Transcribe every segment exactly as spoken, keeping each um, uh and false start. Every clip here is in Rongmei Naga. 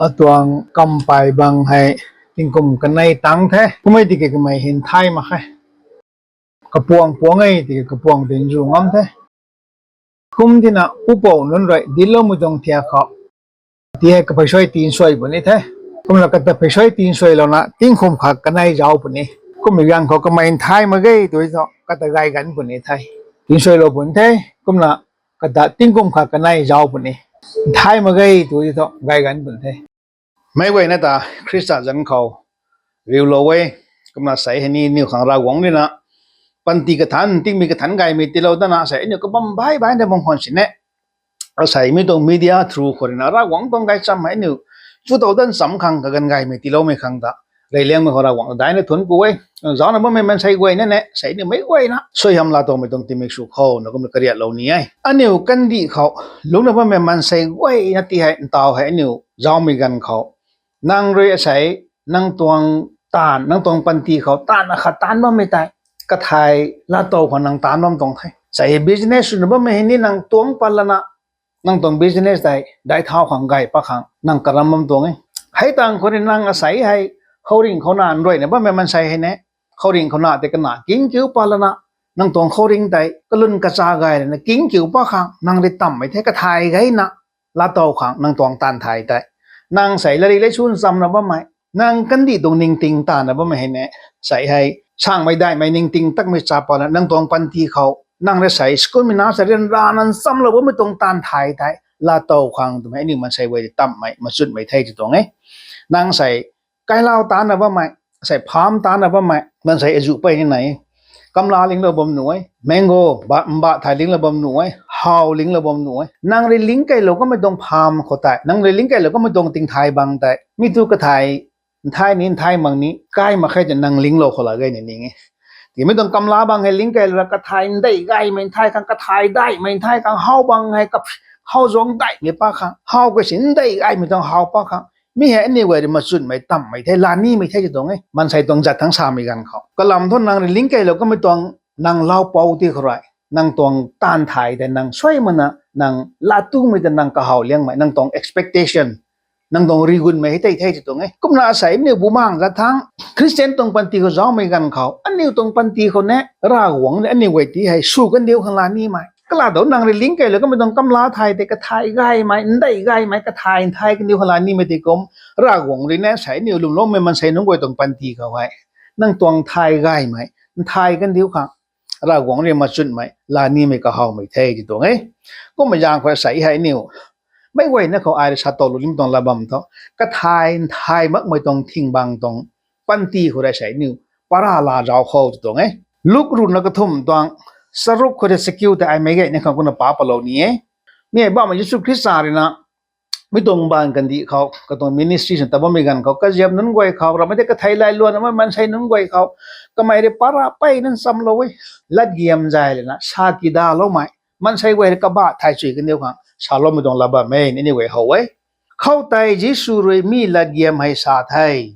Atuang kampay bang hei tingkum kanei tang the. Kummei tiki kamei hei nthai mak khe. Kapuang puang e tiki kapuang tin zu ngam the. Kum tina pupouc nunc rui dincloumei tuang thiak khou, ti hei kaphey suai tin suai puni the. Kumna kata phey suai tin suailouna tingkum khat kanei zauc puni. Kummei ganv khou kamei nthai mak ge tu thu kata gay ganv puni the. Tin suailou puni the. Kumna kata tingkum khat kanei zauc puni. Nthai mak ge tu thu gay ganv puni the. Meic guayna ta Khrista zanc khou riulou e. Kumna sei hei ni aniu khang Ravguangc ruina panty kathanc, tingmei kathanc gaymei tiilou dana sei aniu kabam baih baihna bam khwan sini. Asei mi tuang media through khou ruina Ravguangc tuang gaychamv hei aniu chutow dan cham khang kaganv gaymei tiiloumei khang ta reyliangmei khou Ravguangc daina thuanc ku e. Zaucna bammei maansei guayna ne sei aniu meic guayna suaihiam laatowmei tuang tingmik sw khou na kumna kariatlou ni e. Aniu kandih khou lungcna bammei maansei guayna ti hei ntaw hei aniu zaucmei ganv khou nang rui asei nang tuang taanv, nang tuang panty khou taanv akhat taanc bammei tei kathay laatow khou nang taanc bam tuang the. Sei business swna bammei hei ni nang tuang pat lana nang tuang business tei daic thau khang gay pat khang nang karam bam tuang e. Hei tang khou ni nang asei hei khouringh khou na nruayna bammei maansei hei ne, khouringh khou na tei kana kingkiu pat lana nang tuang khouringh tei kalun kacha gay lana kingkiu pat khang nang rui tamhmei the kathay gayna laatow khang nang tuang taanv thay tei. Nang sei lairik lei sun chamna bammei, nang kandih tuang ningting taanvna bammei hei ne, sei hei sangmei daihmei ningting takmei cha pat lana nang tuang panty khou nang rui sei schoolmei na sei ryanrana nchamlou bammei tuang taanv thay tei laatow khang twmei aniu maansei guay tamhmei machunmei the ti tuang e. Nang sei kailau taanvna bammei, sei farm taanvna bammei maansei azuh pey ni nai e. Kamla linglou bam nuh e, mango, mba thay linglou bam nuh e, how linglou bam nuh e. Nang rui ling keylou kamei tuang farm khou tei, nang rui ling keylou kamei tuang tingthai bang tei mi tu kathay nthai ni nthai mak ni kai mak khe tei nang linglou khou la gay ni ning e. Timei tuang kamla bang hei ling keylou ra kathay ndei gaymei nthai khang, kathay daihmei nthai khang, how bang hei how zuangc daihmei pat khang, how kasic ndei gaymei tuang how pat khang mi hei aniu guay rui machunmei tamhmei the, lanimei the ti tuang e. Maansei tuang zat thangc samei ganv khou kalam thu nang rui ling keylou kamei tuang nang laupou ti khou rui nang tuang taanv thay tei nang suaimana nang latumei tei nang kahaw liangmei nang tuang expectation, nang tuang rigunmei hei tei the ti tuang e. Kumna asei aniu bumaengc zat thangc Khristian tuang panty khou zaucmei ganv khou aniu tuang panty khou ne Ravguangc rui aniu guay ti hei sw kandiu khang lanimei kaladow nang rui ling keylou kamei tuang kamla thay tei kathay gaymei, ndei gaymei, kathay nthai kandiu khang lanimei ti kum Ravguangc rui ne sei aniu lwmloumei maansei nunc guay tuang panty khou hei nang tuang thay gaymei, nthai kandiu khang Ravguangc rui machunmei lanimei kahawmei the ti tuang e. Kumna zaeng khou sei hei aniu meic guayna khou ai rui sa towlou lim tuang lat bam thu kathay nthai makmei tuang thing bang tuang panty khou rui sei aniu para la zauc khou ti tuang e. Luk ruhna kathumh tuang charuk khou rui chakiu tei ai meic guayna khang kumna pa palou ni e. Mi hei bammei Jisu Khrista ruina mi tuang baanv kandih khou katuang ministry swn ta bammei ganv khou kaziap nunc guay khou ramei tei kathei lailuanna maansei nunc guay khou kamei rui para pey nunc nchamlou e. Latgiam zay lana sa kidaloumei maansei guay rui kabah thay chui kandiu khang saloumei tuang lat bam e ni aniu guay how e. Khoutei Jisu rui mi latgiam hei sa the.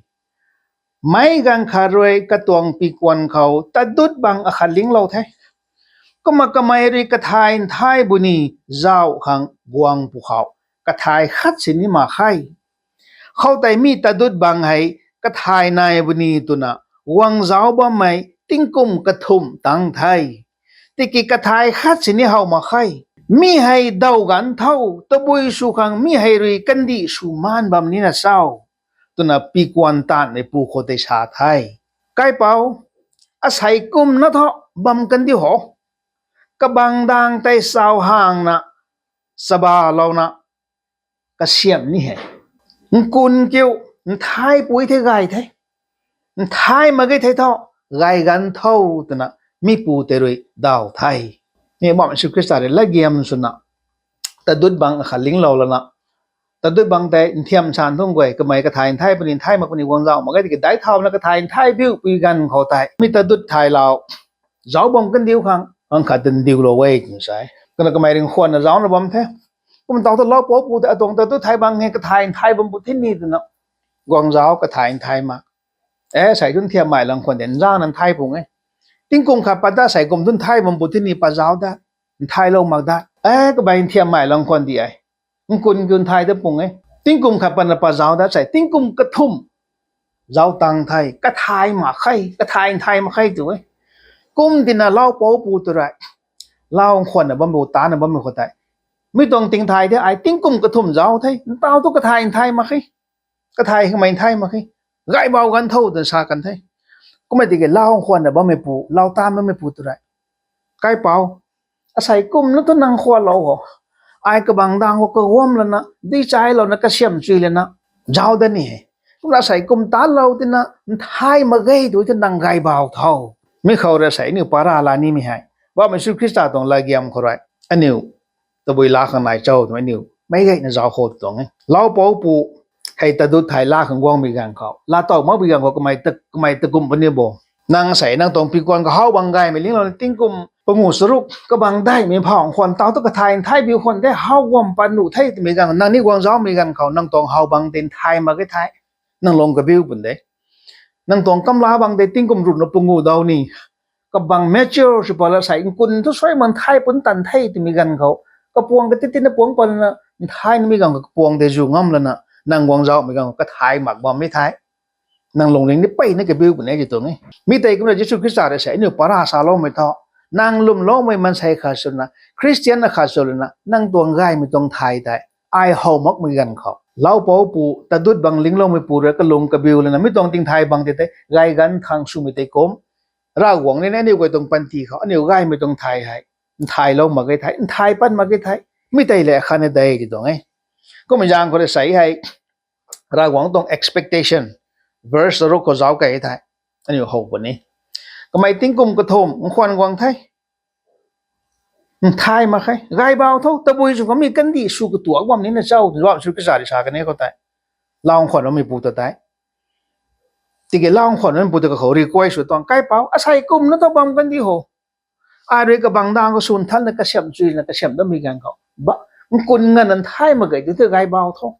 Meic ganv khat rui katuang pikuan khou tadut bang akhat linglou the. Kumna kamei rui kathay nthai bu ni zauc khang guang pwkhou kathay khat sini mak khe. Khoutei mi tadut bang hei kathay nai bu ni twna guang zauc bammei tingkum kathumh tang the. Tiki kathay khat sini how mak khe. Mi hei daw ganv tho, tabui sw khang mi hei rui kandih sw maan bam nina cho? Twna pikuan taanvmeipu khou tei sa the. Kaipouc, asei kumna thu bam kandiu ho. Kabang dang tei chau hangna chabalouna kasiamh ni hei, nkun kiu, nthai pui the gay the, nthai mak ge the thu gay ganv tho, twna mipu tei rui daw the. Mi bam Jisu Khrista rui latgiam swna tadut bang akhat linglou lana tadut bang tei nthiam san thung guay kamei kathay nthai puni nthai mak puni guang zauc mak ge tiki daic thauna kathay nthai biu pui ganv khou tei mi tadut thaylou zauc bam kandiu khang ganv khat ta ndiulou e twna sa e. Kumna kamei ringcsuanna zaucna bam the. Kumna tau thu laupoupu tei atuang tadut thay bang hei kathay nthai bam pu the ni twna guang zauc kathay nthai mak e. Sei tu nthiammei lang khwan de nzangna nthai pung e. Tingkum khat pat da sei kum tu nthai bam pu the ni pat zauc da, nthailou mak da. E, kamei nthiammei lang khwan di e. Nkun kiu nthai da pung e. Tingkum khat pana pa zauc da sei, tingkum kathumh zauc tang the, kathay mak khe, kathay nthay mak khe tu e. Kum tina laupouc pu tu rui, lau khwanna bammei, tana bammei khou tei, mi tuang tingthay the, ai tingkum kathumh zauc the, ntaw thu kathay nthay mak khe, kathay kamei nthay mak khe, gaybau ganv tho twna sa kan the. Kumna tiki lau khwanna bammei pu, lau tan bammei pu tu rui, kaipouc, asei kumna thu nang khwanlou ho, ai kabang dang khou kaguam lana, dui chailouna, kasiamh chui lana zauc da ni e. Kumna asei kum tanlou tina nthay mak ge tu thu nang gaybau tho. Mi khou rui asei aniu para la nimei hei, Poubauhmei Jisu Khrista tuang latgiam khou rui, aniu tabui la khang nai cho twmei aniu meic gayna zauc khou tuang e. Laupouc pu hei tadut thei la khang guangmei ganv khou, laa tow makpui ganv khou kamei ta, kamei ta kum puni bo. Nang sei nang tuang pikuan khou how bang gaymei linglouna tingkum pangu charuk kabang daihmei phau khwan, ntaw thu kathay nthay biu khwan the, how guam pat nuh the twmei ganv khou, nang ni guang zaucmei ganv khou nang tuang how bang tei nthay mak ge the, nang lung kabiu pun de. Nang tuang kamla bang tei tingkum ruhna pangu daw ni, kabang mature sw pat la sei, nkun thu suai mak nthay pun tan the twmei ganv khou, kapuang kati tina puang pat lana, nthay nimei ganv khou kapuang tei zu ngam lana, nang guang zaucmei ganv khou kathay mak bammei the. Nang lungning ni mpeyna kabiu pun e ti tuang e. Mi tei kumna Jisu Khrista rui sei aniu para saloumei thu, nang lwmloumei maansei khat swna, Khristian na khat sw lana, nang tuang gaymei tuang thay tei, ai how makmei ganv khou, laupouc pu, tadut bang lingloumei pu rui kalung kabiu lana, mi tuang tingthay bang tei tei gay ganv khang swmei tei kum, Ravguangc rui na aniu guay tuang panty khou aniu gaymei tuang thay hei nthaylou mak ge the, nthay pat mak ge the. Mi tei le khatni de ti tuang e. Kumna zaeng khou rui sei hei, Ravguangc tuang expectation, verse charuk khou zauc key the, aniu how puni. Kamei tingkum kathumh nkhwan guang the, nthay mak khe, gaybau tho, tabui sw kamei kandih sw katuak bam nina cho twna Jisu Khrista rui sa kan e khou tei, lau khwanloumei pu ta tei. Tiki lau khwanloumei pu ta kakhou request sw tuang, kaipouc, asei kumna thu bam kandi ho, ai rui kabang dang khou swn thanna kasiamh chuina kasiamh dammei ganv khou, nkun nganv nthay mak ge tu the, gaybau tho.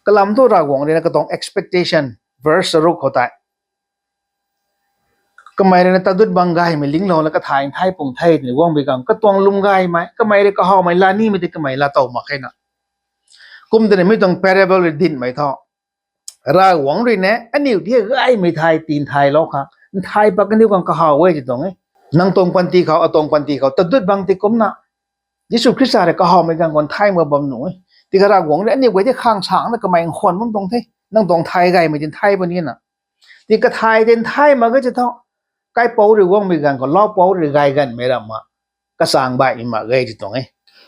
Kalam thu Ravguangc rui na katuang expectation, verse charuk khou tei, kamei rui na tadut bang gaymei linglouna kathay nthay pung the twna guangmei ganv, katuang lwm gaymei, kamei rui kahawmei la nimei tei kamei laa tow mak khe na. Kum tina mi tuang parable rui dincmei thu, Ravguangc rui na aniu ti gaymei thay ti nthaylou khang, nthay pat kaniw khang kahaw e ti tuang e. Nang tuang panty khou, atuang panty khou tadut bang ti kumna, Jisu Khrista rui kahawmei ganv khou nthay mak bam nuh e. Tiki Ravguangc rui aniu guay tei khang sangna kamei nkhwan bam tuang the, nang tuang thay gaymei ti nthay puni na. Tiki kathay tei nthay mak ge ti thu, kaipouc rui guangmei ganv khou laupouc rui gay ganvmei ramh ma, kachang baihmei mak ge ti tuang e.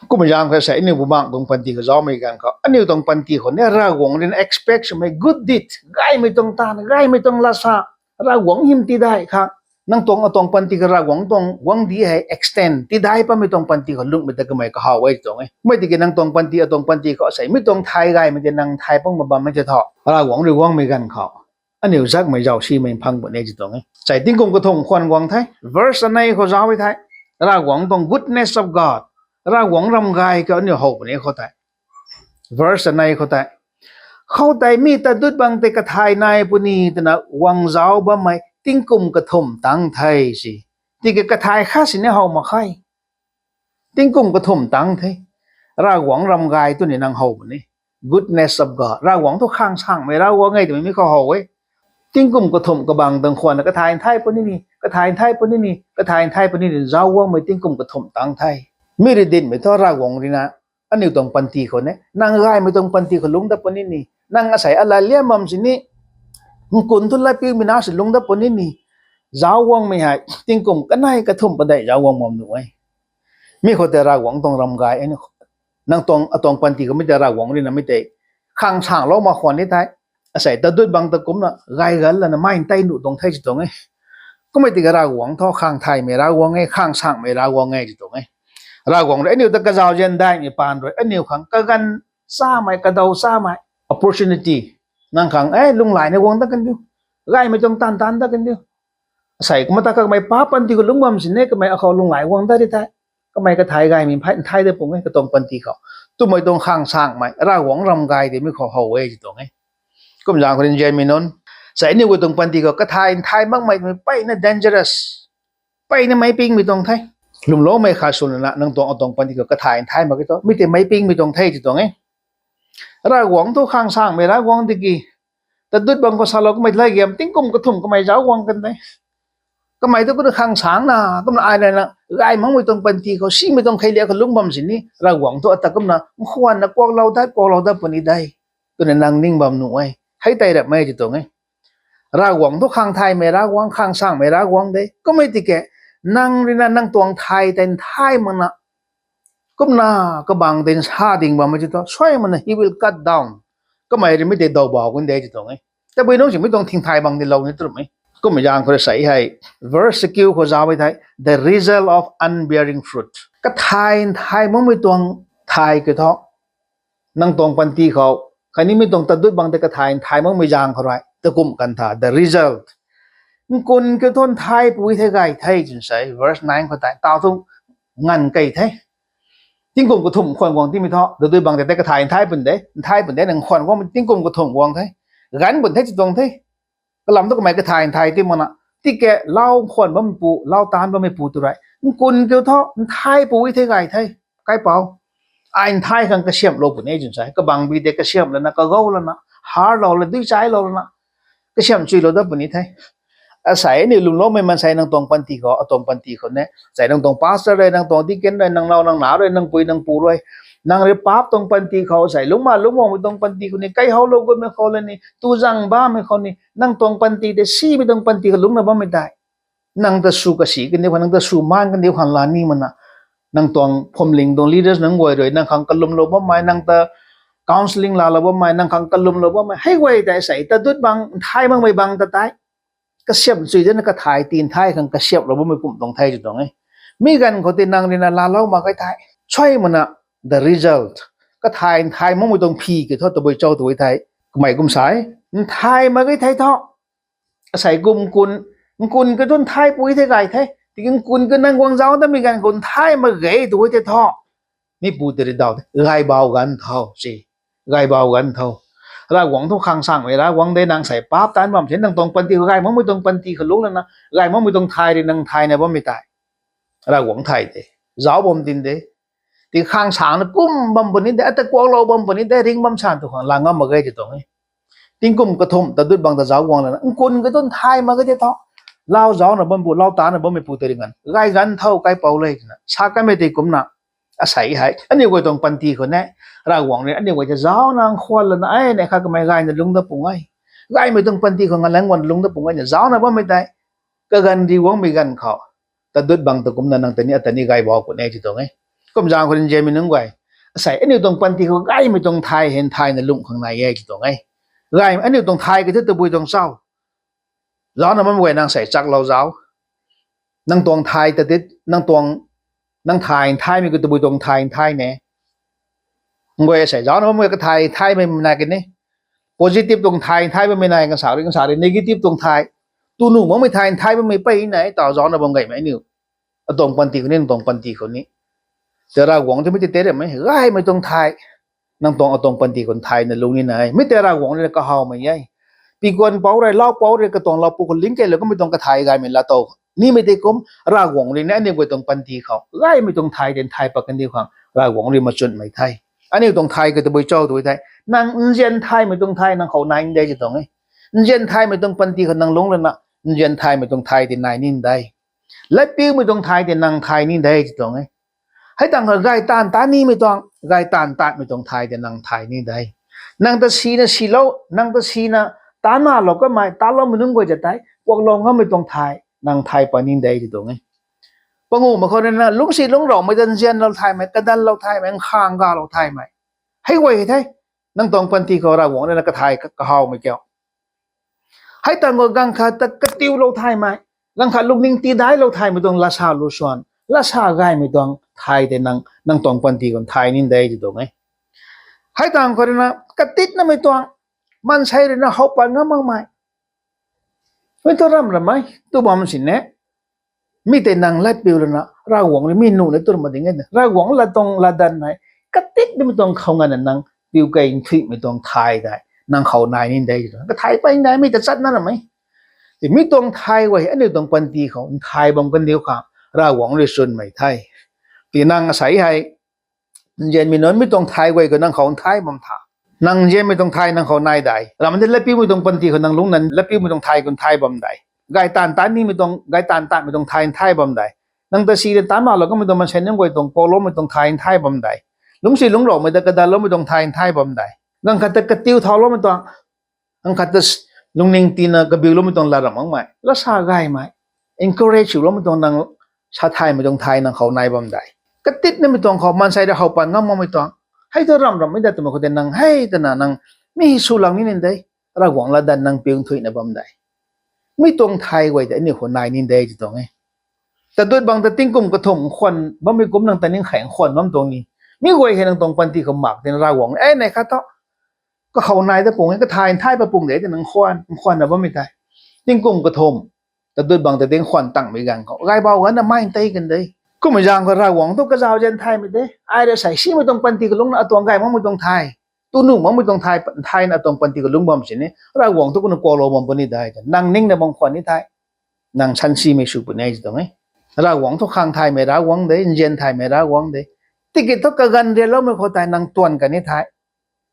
Kumna zaeng khou sei aniu bumaengh tuang panty khou zaucmei ganv khou, aniu tuang panty khou ni Ravguangc rui na expect swmei good deed, gaymei tuang taanv, gaymei tuang lasa, Ravguangc hym tidaih khang, nang tuang atuang panty khou Ravguangc tuang guangcdic hei extend tidai patmei tuang panty khou lungmei ta kamei kahaw e ti tuang e. Mei tiki nang tuang panty, atuang panty khou sei mi tuang thay gaymei tei nang thay pang ma bammei tei thu, Ravguangc rui guangmei ganv khou aniu zakmei zauc simei phang puni ti tuang e. Sei tingkum kathumh khwan guang the, verse anei khou zauc e the, Ravguangc tuang goodness of God, Ravguangc ramgay khou aniu how puni khou tei, verse anei khou tei, khoutei mi tadut bang tei kathay nai puni twna guang zauc bammei tingkum kathumh tang the si. Tiki kathay khat sini how mak khe. Tingkum kathumh tang the. Ravguangc ramgay tu ni nang how puni. Goodness of God. Ravguangc thu khang sangmei Ravguangc e twmei mi khou how e. Tingkum kathumh kabang tuang khwanna kathay nthay puni ni, kathay nthay puni ni, kathay nthay puni ni, zauc guangmei tingkum kathumh tang the. Mi rui dincmei thu Ravguangc rui na aniu tuang panty khou ni, nang gaymei tuang panty khou lungc dat puni ni, nang asei alat liam bam sini, nkun thu latpiumei na si lungc dat puni ni, zauc guangmei hei tingkum kanei kathumh padeih zauc guang bam nuh e. Mi khou tei Ravguangc tuang ramgay e. Nang tuang, atuang panty khou mi tei Ravguangc rui na mi tei khang sanglou mak khwan ni the. Asei tadut bang ta kumna gay gan lana mei ntei nuh tuang the ti tuang e. Kummei tiki Ravguangc thu khang thaymei Ravguangc e, khang sangmei Ravguangc e ti tuang e. Ravguangc rui aniu ta kazauzian daihmei paan rui aniu khang kaganv chamei, kadaw chamei, opportunity, nang khang e lunghlaic ni guang dat kan diu, gaymei tuang taanv taanc dat kan diu. Asei kumna ta kamei pa panty khou lungc bam sini kamei akhou lunghlaic guang dat ri the. Kamei kathay gaymei phey nthai dat pung e katuang panty khou. Twmei tuang khang sangmei Ravguangc ramgay tei mi khou how e ti tuang e. Kumzaeng khou rinzanmei nunc, sei aniu guay tuang panty khou kathay nthai makmei twmei mpeyna dangerous, mpeyna meic pingmei tuang the. Lwmloumei khat sw lana nang tuang atuang panty khou kathay nthai mak e thu mi tei meic pingmei tuang the ti tuang e. Ravguangc thu khang sangmei Ravguangc tiki, tadut bang khou salou kamei lat giam tingkum kathumh kamei zauc guang kan de. Kamei thu kumna khang sangcna, kumna ai rana gay makmei tuang panty khou, simei tuang kheiliak khou lungc bam sini, Ravguangc thu ata kumna nkhwanna kuaklou dat, kuaklou dat puni de twna nang ning bam nuh e. Hei tei rapmei ti tuang e. Ravguangc thu khang thaymei Ravguangc, khang sangmei Ravguangc de. Kummei tiki, nang rina nang tuang thay tei nthay makna, kumna kabang tei nsa ding bammei ti thu, suai makna he will cut down. Kamei rimei tei dawbau kan de ti tuang e. Tabui nungc simei tuang thingthay bang dilou ni twmei. Kummei zaeng khou rui sei hei, verse kiu khou zauc e thei, the result of unbearing fruit. Kathay nthay makmei tuang thay kiu thu, nang tuang panty khou, khatni mi tuang tadut bang tei kathay nthay makmei zaeng khou rui, takum kan tha, the result. Nkun kiu thu nthay pui the gay the twna sei, verse nine khou tei, tau thu nganv key the. Tingkum kathumh khwan guang timei thu, tadut bang tei kathay nthay pun de, nthay pun de, nang khwan guang tingkum kathumh guang the. Ganv pun the ti tuang the. Kalam thu kamei kathay nthay ti makna, tiki lau khwan bammeipu, lau taanc bammeipu tu rui, nkun kiu thu nthay pui the gay the, kaipouc. Ai nthay khang kasiamhlou puni twna sei, kabangbi tei kasiamh lana, kagou lana, harlou la, dui chailou lana, kasiamh chuilou dat puni the. Asei aniu lwmloumei maansei nang tuang panty khou, atuang panty khou ne, sei nang tuang pastor rui, nang tuang deacon rui, nang nau nang na rui, nang pui nang pu rui, nang rui paap tuang panty khou, sei lungcma lungc guangmei tuang panty khou ni, kaihowlou gutmei khou la ni, tu zang bammei khou ni, nang tuang panty tei simei tuang panty khou lungcna bammei tei, nang ta sw kasi kandiu khang, nang ta sw maan kandiu khang la ni makna, nang tuang phuamling tuang leaders nunc guay rui nang khang kalwmlou bammei, nang ta counselling laalou bammei, nang khang kalwmlou bammei, hei guay tei sei tadut bang, nthay makmei bang ta tei, kasiamh chui dena kathay ti nthay khang kasiamhlou bammei kum tuang the ti tuang e. Mi ganv khou tei nang rina laalou mak khe thei, suai makna, the result, kathay nthay makmei tuang phi kiu thu tabui cho tw e thei, kamei kum sei, nthay mak khe thei thu, asei kum nkun, nkun kiu thu nthay pui the gay the, tiki nkun kiu nang guang zauc tamei ganv khou nthay mak ge tw e thei thu, mipu tei ri daw the, gaybau ganv tho si, gaybau ganv tho. Ravguangc thu khang sangmei Ravguangc de, nang sei paap taanc bam the, nang tuang panty khou gay makmei tuang panty khou lungc lana, gay makmei tuang thay rui nang thayna bammei tei, Ravguangc thay de, zauc bam tin de. Ti khang sangna kum bam puni de, ata kuaklou bam puni de, ring bam san tu khang la ngam mak ge ti tuang e. Tingkum kathumh tadut bang ta zauc guang lana, nkun kiu thu nthay mak ge ti thu, lau zaucna bampu, lau taanna bammeipu tei ri nganv, gay ganv tho kaipouc le twna sa kanmei tei kumna, asei hei aniu guay tuang panty khou ne, Ravguangc rui aniu guay ta zaucna nkhwan lana, ai ne kha kamei gayna lungc dat pung e, gaymei tuang panty khou nganlang guangna lungc dat pung e na zaucna bammei tei, kaganv ri guangmei ganv khou, tadut bang ta kumna nang ta ni ata ni gaybau puni ti tuang e. Kum zaeng khou rinzanmei nunc guay, asei aniu tuang panty khou gaymei tuang thay hei nthayna lungh khang nai e ti tuang e. Gay aniu tuang thay kiu thu tabui tuang cho? Zaucna bammei guay nang sei chaklou zauc. Nang tuang thay ta ti, nang tuang, nang thay nthaymei kiu tabui tuang thay nthai ne. Guay sei zaucna bammei kathay nthaymei nai kani. Positive tuang thay nthai bammei nai, kan sa rui, kan sa rui negative tuang thay, tu nuh makmei thay nthai bammei pey nai, taw zaucna bam gaymei aniu. Atuang panty khou ni, nang tuang panty khou ni, tei Ravguangc thu mi tei tei ramei, gaymei tuang thay, nang tuang atuang panty khou nthayna lungc nina e. Mi tei Ravguangc rui na kahawmei e. Pikuan pouc rui, lau pouc rui, katuang lau pu khou ling keylou kamei tuang kathay gaymei laa tow nimei tei kum, Ravguangc rui na aniu guay tuang panty khou gaymei tuang thay tei nthai pat kandiu khang Ravguangc rui machunmei the. Aniu tuang thay kiu tabui cho tw e thei, nang nzian thaymei tuang thay nang khou nai ni de ti tuang e. Nzian thaymei tuang panty khou nang lungc lana, nzian thaymei tuang thay tei nai ni de. Latpiumei tuang thay tei nang thay ni de ti tuang e. Hei tangv khou gay taanv taanv nimei tuang, gay taanv taanvmei tuang thay tei nang thay ni de. Nang ta sina silou, nang ta sina taanvlou kamei, taanvloumei nunc guay ta tei kuaklou ngammei tuang thay nang thay pat ni de ti tuang e. Panguhmei khou rui na lungcsi lungcraumei ta nzianlou thaymei, kadanlou thaymei, nkhang galou thaymei, hei guay the. Nang tuang panty khou Ravguangc rui na kathay ka- kahawmei kiu. Hei tangv khou ganv khat ta katiulou thaymei, ganv khat lungning tidailou thaymei tuang lasa lu swan, lasa gaymei tuang thay tei nang, nang tuang panty khou nthai ni de ti tuang e. Hei tangv khou rui na katitnamei tuang, maansei rui na how pat ngam makmei, mei thu ram ramei tu bam sini, mi tei nang latpiu lana, Ravguangc rui mi nuh na tw mak ding e. Ravguangc lat tuang latdanv hei, katitnamei tuang khou nganvna nang piu key nthuihmei tuang thay tei nang khou nai ni de ti tuang e. Kathay pey ni de, mi ta chatna ramei. Ti mi tuang thay guay aniu tuang panty khou nthai bam kandiu khang Ravguangc rui chwnmei the. Ti nang asei hei, nzianmei nunc mi tuang thay guay khou nang khou nthai bam tha. Nang nzianmei tuang thay nang khou nai dai. Ramh di latpiumei tuang panty khou nang lungc nan latpiumei tuang thay khou nthai bam dai. Gay taanv taanc nimei tuang, gay taanv taanmei tuang thay nthai bam dai. Nang ta si ta taanc malou kamei tuang maansei nunc guay tuang kuakloumei tuang thay nthai bam dai. Lungcsi lungcraumei ta kadatloumei tuang thay nthai bam dai. Ganv khat ta katiu thauloumei tuang, ganv khat ta lungning tina kabiuloumei tuang lat ramh makmei, lat sa gaymei, encourage swloumei tuang nang sa thaymei tuang thay nang khou nai bam dai. Katitnamei tuang khou maansei rui how pat ngam makmei tuang, hei thu ramh ramhmei dat twmei khou tei nang hei twna nang mi swlang ni nin de, Ravguangc latdanv nang piu nthuihna bam dai. Mi tuang thay guay tei aniu khou nai nin de ti tuang e. Tadut bang ta tingkum kathumh khwan bammei kum nang ta ning khang khwan bam tuang ni. Mi guay hei nang tuang panty khou mak tina Ravguangc e nei khat thu kakhou nai ta pung e, kathay nthai pa pung de ti nang khwan khwanna bammei tei. Tingkum kathumh, tadut bang ta tingkhwan tangmei ganv khou gaybau ganna mai ntei kan de. Kummei zaeng khou Ravguangc thu kazauh zan thaymei de. Ai rui sei simei tuang panty kalungcna atuang gay makmei tuang thay, tu nuh makmei tuang thay, thayna atuang panty kalungc bam sini Ravguangc thu kumna kuaklou bam puni dai ta nang ningna bam khwan ni thei, nang sansimei sw puni ti tuang e. Ravguangc thu khang thaymei Ravguangc de, nzian thaymei Ravguangc de. Tiki thu kaganv rianloumei khou tei nang tuan kan ni thei,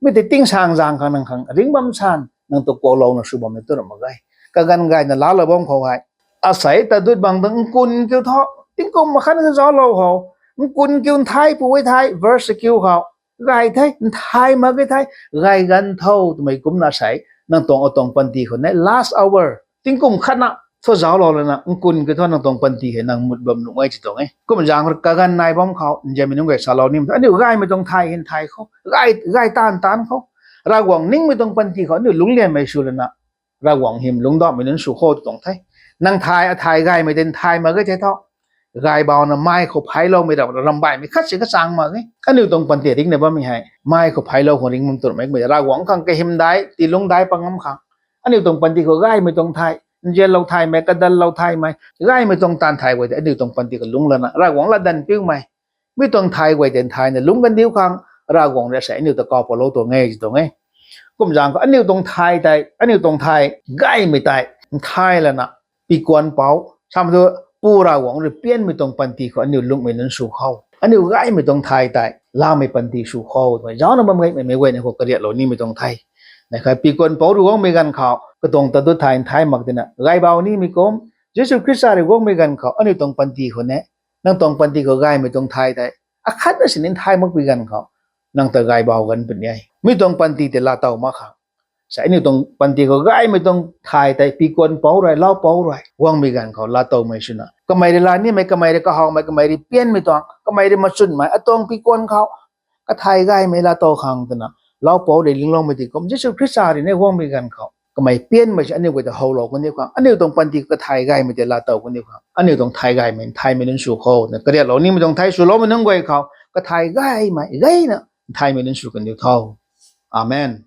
mi tei tingsaengzaeng khang nang khang ringc bam san nang tu kuaklouna sw bam ni tu ra mak ge. Kaganv gayna laalou bam khou hei, asei tadut bang ta nkun kiu thu, tingkum makhat na zauclou khou, nkun kiu nthai pu e thei, verse kiu khou, gay the, nthai mak e thei, gay ganv tho twmei kumna sei nang tuang atuang panty khou ne last hour, tingkum khatna thu zauclou lana nkun kiu thu nang tuang panty hei nang mut bam nuh e ti tuang e. Kum zaeng khou kaganv nai bam khou nzianmei nunc guay salou ni thu aniu gaymei tuang thay hei nthai khou, gay, gay taanv taanc khou, Ravguangc ningmei tuang panty khou aniu lungclianmei sw lana Ravguangc hym lungcdauhmei nunc sw khou ti tuang the. Nang thay, athay gaymei tei nthai mak ge thei thu, gaybauna mai khou pheicloumei ra ramh baihmei khat si kachang mak ge. Aniu tuang panty ringcna bammei hei mai khou pheiclou khou ringc bam tu ra makmei, Ravguangc khang kahym dai, tiilungc dai pat ngam khang, aniu tuang panty khou gaymei tuang thay, nzianlou thaymei, kadatlou thaymei, gaymei tuang taanv thay guay tei aniu tuang panty khou lungc lana Ravguangc latdanv piumei, mi tuang thay guay tei nthayna lungc kandiu khang Ravguangc rui sei aniu ta kau palou tuang e ti tuang e. Kum zaeng khou aniu tuang thay tei, aniu tuang thay gaymei tei nthai lana, pikuan pou, samei thu, Pu Ravguangc rui pianmei tuang panty khou aniu lungcmei nunc sw khou, aniu gaymei tuang thay tei laamei panty sw khou twmei zaucna bam gaymei meic guayna khou kariatlou nimei tuang the. Nei kha pikuan pou rui guangmei ganv khou katuang tadut thay nthai mak tina gaybau nimei kum, Jisu Khrista rui guangmei ganv khou aniu tuang panty khou ne, nang tuang panty khou gaymei tuang thay tei akhatna sini nthai makpui ganv khou, nang ta gaybau ganv puni e. Mi tuang panty tei laatow mak khang, sei aniu tuang panty khou gaymei tuang thay tei pikuan pou rui, lau pou rui guangmei ganv khou laatowmei swna, kamei rui laa nimei, kamei rui kahawmei, kamei rui pianmei tuang, kamei rui machunmei atuang pikuan khou kathay gaymei laatow khang twna, lau pou rui lingloumei ti kum, Jisu Khrista rui ne guangmei ganv khou kamei pianmei si aniu guay ta howlou kaniw khang, aniu tuang panty kathay gaymei tei laatow kaniw khang, aniu tuang thay gaymei nthaymei nunc sw khou twna kariatlou nimei tuang the. Swloumei nunc guay khou kathay gaymei gayna nthaymei nunc sw kaniw tho. Amen.